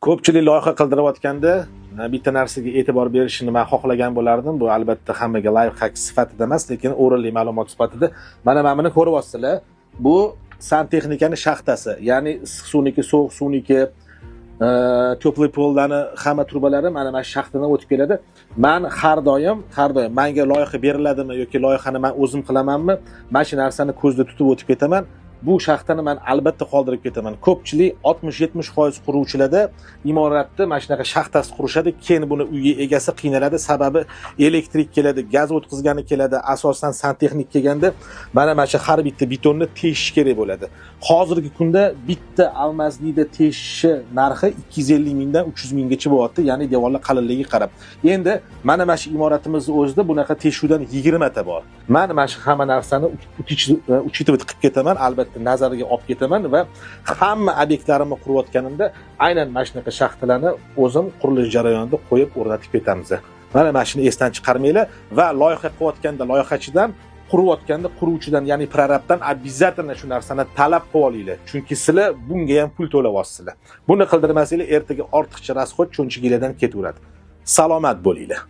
Ko'pchilik loyiha qildirayotganda bitta narsaga e'tibor berishini man xohlagan bo'lardim. Bu albatta hammaga лайфхак sifatida emas, lekin o'rinli ma'lumot sifatida. Mana buni ko'ryapsizlar. Bu santexnikani shaxtasi, ya'ni issiq suvniki, sovuq suvniki, теплый pollarni hamma trubalari mana shu shaxtadan o'tib keladi. Man har doim manga loyiha beriladimi yoki loyihani man o'zim qilamanmi, mana shu narsani ko'zda tutib o'tib ketaman. Bu shaxtani man albatta qoldirib ketaman. Ko'pchilik, 60-70% quruvchilarda imoratni mana shunaqa shaxtasi qurishadi, keyin buni uyi egasi qiynaladi. Sababi elektrik keladi, gaz o'tkazgani keladi, asosan santexnik kelganda mana shu har bitta betonni teshish kerak bo'ladi. Hozirgi kunda bitta алмазный da teshishi narxi 250 mingdan 300 minggacha bo'lyapti, ya'ni devorlar qalinligiga qarab. Endi mana shu imoratimizni o'zida bunaqa teshuvdan 20 ta bor. Man mana shu hamma narsani учитывать qilib ketaman, albatta nazarga olib ketaman va hamma obyektlarimni qurayotganimda aynan mana shunaqa shaxtalarni o'zim qurilish jarayonida qo'yib, o'rnatib ketamiz. Mana shuni esdan chiqarmanglar va loyiha qilayotganda loyihachidan, qurayotganda quruvchidan, ya'ni prorabdan обязательно shu narsani talab qilib olinglar, chunki sizlar bunga ham pul to'layapsizlar. Buni qildirmasanglar, ertaga ortiqcha расход cho'nchaginglardan ketaveradi. Salomat bo'linglar.